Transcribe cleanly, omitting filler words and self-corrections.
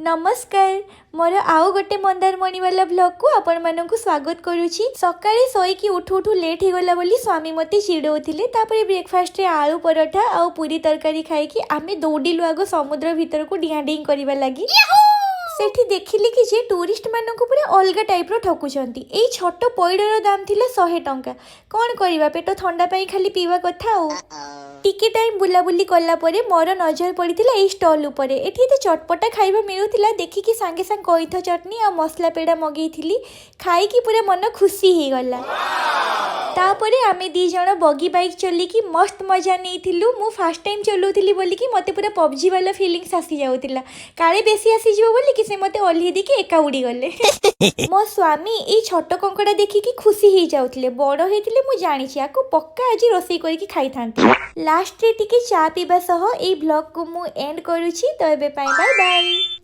ନମସ୍କାର, ମୋର ଆଉ ଗୋଟେ ମନ୍ଦାରମଣିବାଲା ଭ୍ଲଗ୍କୁ ଆପଣମାନଙ୍କୁ ସ୍ୱାଗତ କରୁଛି। ସକାଳେ ଶୋଇକି ଉଠୁ ଉଠୁ ଲେଟ୍ ହେଇଗଲା ବୋଲି ସ୍ୱାମୀ ମୋତେ ଚିଡ଼ଉଥିଲେ। ତାପରେ ବ୍ରେକଫାଷ୍ଟରେ ଆଳୁ ପରଠା ଆଉ ପୁରୀ ତରକାରୀ ଖାଇକି ଆମେ ଦୌଡ଼ିଲୁ ଆଗ ସମୁଦ୍ର ଭିତରକୁ ଡିଆଁ ଡିଇଁ କରିବା ଲାଗି। ସେଠି ଦେଖିଲି କି ଯେ ଟୁରିଷ୍ଟ ମାନଙ୍କୁ ପୁରା ଅଲଗା ଟାଇପ୍ର ଠକୁଛନ୍ତି। ଏଇ ଛୋଟ ପଇଡ଼ର ଦାମ ଥିଲା 100 ଟଙ୍କା। କ'ଣ କରିବା, ପେଟ ଥଣ୍ଡା ପାଇଁ ଖାଲି ପିଇବା କଥା। ଆଉ ଟିକେ ଟାଇମ୍ ବୁଲାବୁଲି କଲା ପରେ ମୋର ନଜର ପଡ଼ିଥିଲା ଏଇ ଷ୍ଟଲ୍ ଉପରେ। ଏଠି ଏତେ ଚଟପଟା ଖାଇବା ମିଳୁଥିଲା, ଦେଖିକି ସାଙ୍ଗେ ସାଙ୍ଗେ କଇଥ ଚଟନି ଆଉ ମସଲା ପେଡ଼ା ମଗେଇଥିଲି। ଖାଇକି ପୁରା ମନ ଖୁସି ହେଇଗଲା। ତାପରେ ଆମେ ଦୁଇ ଜଣ ବଗି ବାଇକ୍ ଚଲେଇକି ମସ୍ତ ମଜା ନେଇଥିଲୁ। ମୁଁ ଫାର୍ଷ୍ଟ ଟାଇମ୍ ଚଲାଉଥିଲି ବୋଲିକି ମୋତେ ପୁରା ପବଜି ବାଲା ଫିଲିଙ୍ଗସ୍ ଆସିଯାଉଥିଲା। କାଳେ ବେଶୀ ଆସିଯିବ ବୋଲିକି ସେ ମୋତେ ଓହ୍ଲେଇ ଦେଇକି ଏକା ଉଡ଼ିଗଲେ। ମୋ ସ୍ୱାମୀ ଏଇ ଛୋଟ କଙ୍କଡ଼ା ଦେଖିକି ଖୁସି ହେଇଯାଉଥିଲେ। ବଡ଼ ହେଇଥିଲେ ମୁଁ ଜାଣିଛି ଆକୁ ପକ୍କା ଆଜି ରୋଷେଇ କରିକି ଖାଇଥାନ୍ତି। ଲାଷ୍ଟରେ ଟିକେ ଚା ପିଇବା ସହ ଏଇ ଭ୍ଲଗ୍କୁ ମୁଁ ଏଣ୍ଡ କରୁଛି। ତ ଏବେ ପାଇଁ ବାଏ ବାଏ।